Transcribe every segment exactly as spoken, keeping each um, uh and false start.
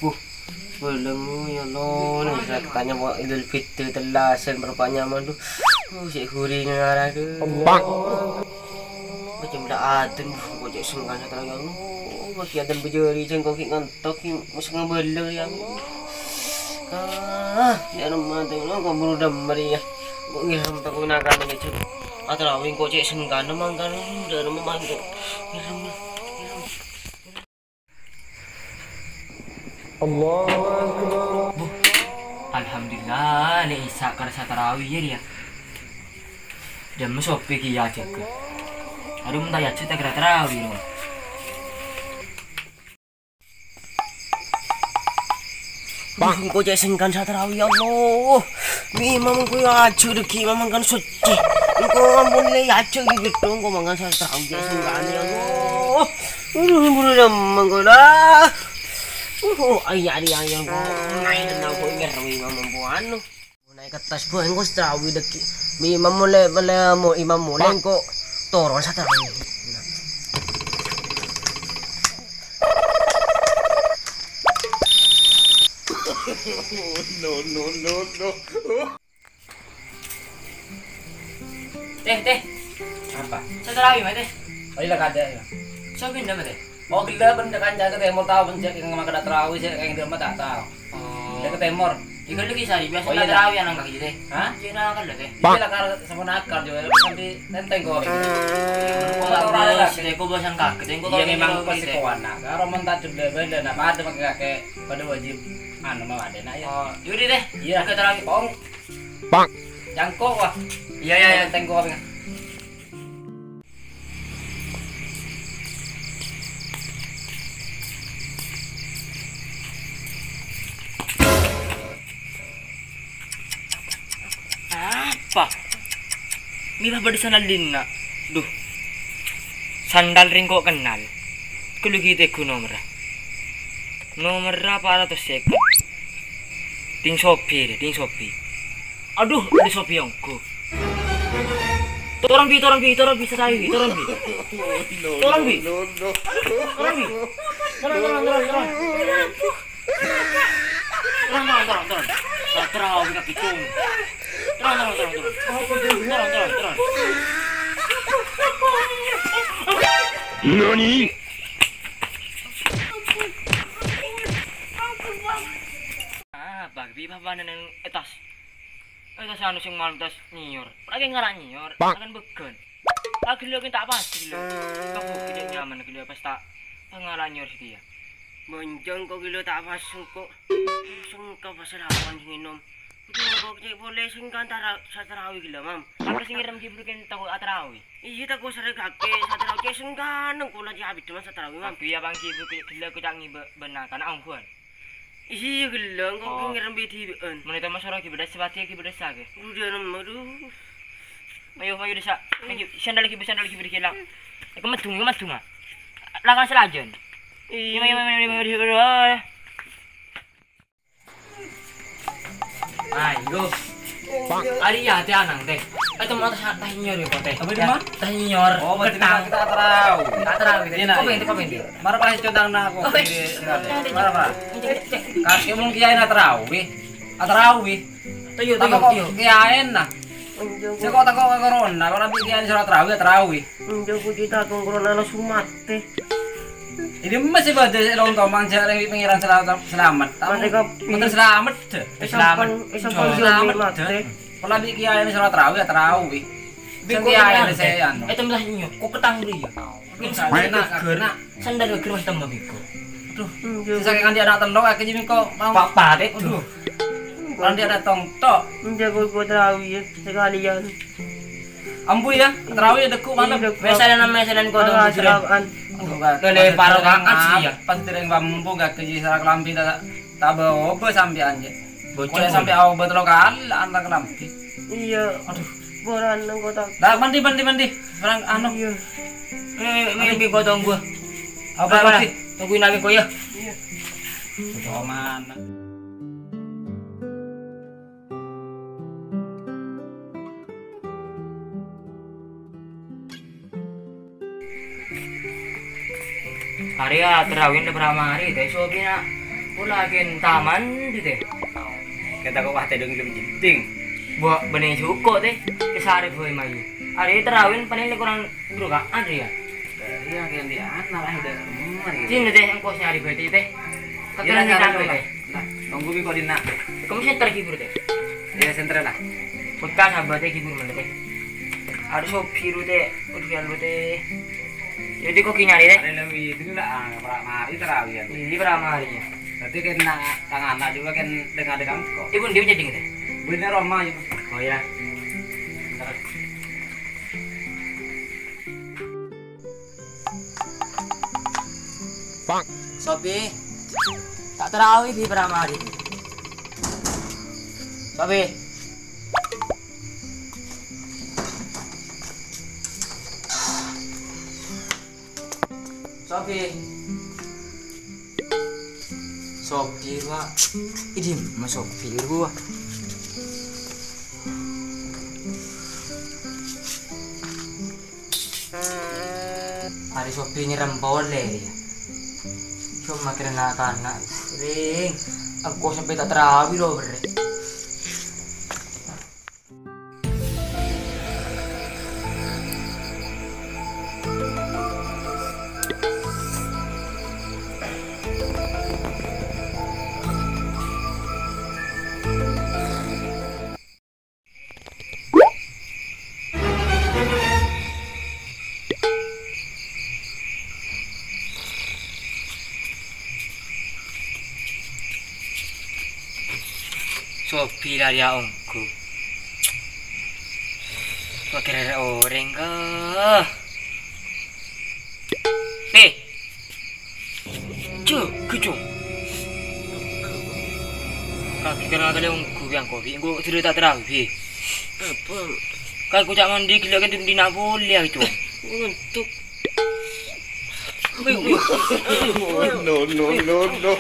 Buh, bâlâmmu, ya Allah, nèng sè katanya mau Idul Fitri tellasan, berapa nyaman, duh. Uh, sè gurina ngara, duh. Allah. Macam dak adem, kok cè' sengkan satra, ya Allah. Bagi adem bejari, sengko' ki ngantok, ki mesti ngabala, ya Allah. Ah, ya Allah, mati, Allah, kok buru damar, ya. Kok ngirem tak gunakan, ya, Cek. Atau rawing kok cè' sengkan, mangkan, udah, mangkan. Ngirem, ngirem. Allahu Akbar. Buh, alhamdulillah, lè Isa kar satarawih, ya, dia. Jam sopi ki ya jaga. Aduh, minta ya, cek, tak kira tarawih, no. Bang, engko' cè' sengkan satarawih, ya Allah. Mi imam engko' ya aja degi, imam mangkan socce. Engko' ampon lè ya aja gitu, engko' mangkan satarawih cè' sengkan, ya Allah. Aduh, buru nyameng engko' lah. Uh, ayah, ayah, ayah, engko' naik dan aku ngerwi imam empuan. Naik ke atas, Bu, engko' satarawih degi. Mi imam mulai, mulai, mau imam mulai, engko' turun satarawih. No, no, no, no. Teh, teh. Apa? Satarawih, Mas, teh. Oh, iya, kada, ya. So, pindah, Mas, teh. Oh, gila, benda kanca ke tèmor tao, benda yang makan tarawih, saya kayak dia mah tak tahu. Oh. Dia ke tèmor. Iku lagi sari, biasa. Oh, iya, tarawih anak kaki, teh. Hah? Cina kan, teh. Iya, lah, kalau sama nakal juga, nanti tenteng kok. Oh, orang lain lah. Sih, aku bosan kaget, aku. Iya, kalau memang gitu, pasti teh. Kawan, nah. Kalau mau tak coba beda, nah, pada pakai kakek, pada wajib, anu, mau ada, nah, ya. Oh, yaudah, teh. Iya. Oke, tarawih. Kong. Bang. Jangkok, wah. Iya, iya, iya. Tenteng kok, Bang. Apa? Mila bâdâ sandal dinna'. Duh. Sandal rèng ko' kennal. Kulâ ghi' tèghu nomerra. Nomerra pa' ratos sèket. Ding Sobi rè, Ding Sobi. Aduh, Ding Sobi ongghu. Toron, Bi, toron, Bi, toron, Bi, sasai, Bi, toron, Bi. Toron, Bi. Toron, Bi. Toron, toron, toron, toron. Toron, toron, toron, toron. Toron, toron, toron, toron. Toron, toron, toron, toron. Toron, toron, toron, toron. Nani? Ah, Bang, Bi, apa neng etas? Eh, tas anu sing mantas nyior. Lagi ngara nyior, Bang. Akan began. Lagi lo kita apa sih lo? Kamu tidak nyaman gitu pas tak ngara nyior sih dia. Bonjong kok gilo tak pas kok. Sengka pas lawan sing minum. Itu kok cek boleh sing kantara satarawi gila, Mam. Apa sing ngirim ki bukan tahu atarawi? Iya, tak usah kake satarawi cek sengka neng kula cek abit dengan satarawi, Mam. Tapi ya Bang ki bukan gila kecang ibe benakan angkuhan. Iya, gila, engko' Oh. ngerem bidi, en. Menit ama soro ki bedas, sepati ki bedas ake. Udah nem, aduh. Ayo, ayo, desa. Lagi, sandal lagi, sandal lagi, beri kila. Iku medung, iku medung, ah. Lakan selajan. Iya. Iya, iya, iya, iya, iya, iya, iya. Ayo. Ari ya, teh, anang, teh. Eh, teman, teh, teh nyor, ya, kok, teh. Apa, di Ya, mana? Teh nyor. Oh, berarti Ketang. Kita tahu. Tak tahu, gitu. Iya, nah, Kopi, iya. Kopi, kopi. Mara pas codang na aku. Oke. Mara, mara. Cek, cek, cek. Kaki mung kiai na tarawih. Tarawih. Tayo, tayo, Apa kok tayo. Kiai na? Saya kok takut ke corona, kalau nanti kiai surat tarawih, tarawih. Enjang ku cita kong corona langsung mati. Ini masih pada orang tomang cari pengiran selamat, selamat. Tamu Mati kopi. Mungkin selamat deh. Eh, Selamat. Sampan, eh, sampan Selamat dia mati. Deh. Kalau nanti kiai surat tarawih, tarawih. Sing kiai ini saya anu. Eh, temen lah nyo, kok ketang beli ya? Ini Sandal sandal geger. Geger. Sandal geger mas tembak biko. Aduh. Hmm, iya. Saya kan dia anak telok, akhirnya biko mau. Papa, teh. Aduh. Kan dia ada tongtok. Enjak ku buat tarawih ya, sekalian. Ambu ya, tarawih ya deku malam. Iya, deku. Mesalan, mesalan kau Ah, dong, Jiran. Salaman. Aduh, Tuh, le, paro kaat sih, ya. Pas dereng bambu, gak keji sarak lampi, tak, tak bawa apa sampean, ya. Bocor. Boleh sampai awal betul kalah antar lampi. Iya. Aduh. Boran nang kota. Dah, mandi, mandi, mandi. Sekarang, anu. Iya. Eh, mi, mi, gotong gua. Apa, Apa, lagi? Tungguin lagi kau, ya. Iya. Kau mana? Hari ya, terawih udah berapa hari, teh, sopi, nak. Pola kèng ta' mandi, Tè. Kèng tako' wah tèdung lem jeding. Buah bânnè suko, Tè. Kè sarè bhâi mayu. Arè tarawih panèka korang dua rakaat, ya. Iyâ, kèng di ana lah, udah umur, ya. Sini, Tè, engko' sehari berarti, Tè. Iyâ, kakek lah, ini sarè apa, bhâi, Tè? Lah, tunggu bi' kok dina. Kamu center ghibur, Tè. Iyâ, center lah. Bekas sahabat, Tè, ghibur mana, Tè? Harus hobi, Tè. Udah, lu, Tè. Jadi kok gini hari, Tè? Hari lebih itu lah, ah, pra mari tarawih ya. Iya, pra mari ya. Berarti kan na-, tang ana' juga kan dengar-dengar kok. Ibu dia jadi gitu. Bener, Roma, ya. Oh, ya. Bentar. Sobi, ta' tarawih bi' pra mari. Sobi. Sobi. Sobi, Pak. Idhi, ma Sobi, Pak. Arè Sobi nyerem polè, ya. Coma kèra na'-kana', ring. Engko' sampè' ta' tarawih, lo, berrè. Sobi la rèya ongghu. Kok kèra orèng, kah? Eh! Jâ, gèjong. Kakè kèra kalè ongghu bi' engko', bi' engko' sudah ta' tarawih, bi'. Apa? Kan ko ca' mandi gellâ' kan dina polè, gèjong. Ngantuk. No, no, no, no.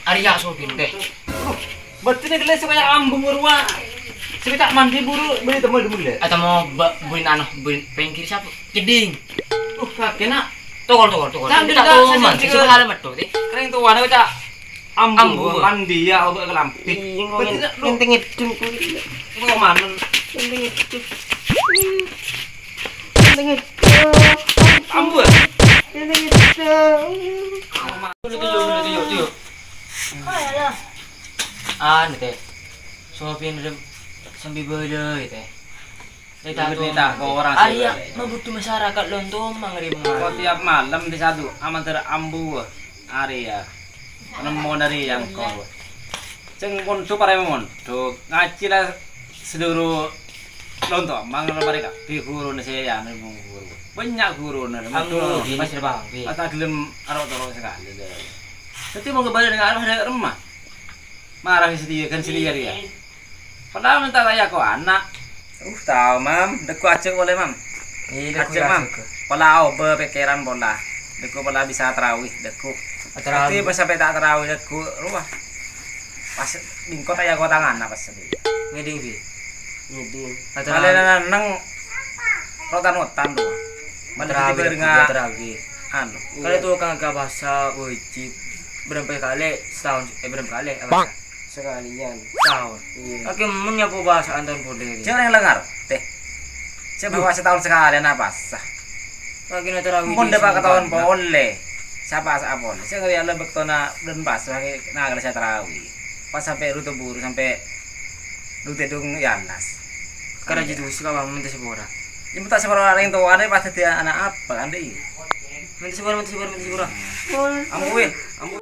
Arèya Sobin, Tè. Bâtèna ghellâ' sè kaya ambu rowa. Sè ta' mandi buru, bâli temmol-temmol, Lè. Atau mau ba-, buin anu, buin pengkir sapa? Jeding. Uh, kakè, Nak. Tokol, tokol, tokol. Sambil ta' ka-, toman, sambil sè ka-, hal metto, Tè. Kering towana, Cak. Ambu, ambu, mandi, ya, obat kelampit. Iya, ngomong. Bâtèna, lu. Ngenteng ngedung, kuwi. Lu mana? Ngenteng ngedung. Ngenteng ngedung. Ambu, ya? Ngenteng ngedung. Dulu, dulu, dulu, dulu, dulu. Anu, Tè. Sopyan rem-, sambi bâlâi, Tè. Tè, ta' gede, ta' korang, arèya, sih, mabudhu masyarakat Lontomang, rè, kok tiap malem di satu, amantar ambu, arèya. Nemmo dari yang kau. Sing mondhuk parèma mondhuk, ngajhi la sedulur Lontomang, mare kabbhi ghuruna sè anu, ghuru. Bânnya' ghuruna, ambu, di Mesir, Bang, di. Pas ta' gelem aro-toro sakalè, Tè. Dâddhi mon kembali dengan arep ada remma. Marah si dia, kan si dia dia. Padahal minta kaya ko ana'. Uh, tao, Mam. Dâgghu' ajhâk polè, Mam. Iya, dâgghu' ajhâk, Mam. Ajhâk. Pola obâ pèkkèran pola. Dâgghu' pola bisa tarawih, dâgghu'. Tarawih. Dâddhi pas sampè' ta' tarawih, dâgghu', rowa. Pas bingko ta' ya ko tangana pas sampè'. Ngèdhing, Bi. Ngèdhing. Tarawih. Malè neng rotan-rotan, rowa. Malè tarawih, dâgghu' tarawih. Anu. Kala tokang ka pasa wajib. Berapa kali setahun, eh, berapa kali? Apa? Bang. Sakaliyan. Taon. Iya. Kakè mon nyapo basa'an taon polè, Ri. Jhâ' orèng la ngartè. Sè bahwa setahun sakalèyan apa sah? Kakè na tarawih. Mon dâpa' ka taon polè. Sapa sah polè? Sè ngarè Allah bâktona bhâlân pas, kakè nangèl sè tarawih. Pas sampè' rutu buru, sampè' rutu dung yanas. Kara jitu sih, Kak, minta sepora. Ini minta sepora orang tua, ada pas dia anak apa, kan, Ri? Minta sepora, minta sepora, minta sepora. Ambu, weh. Ambu.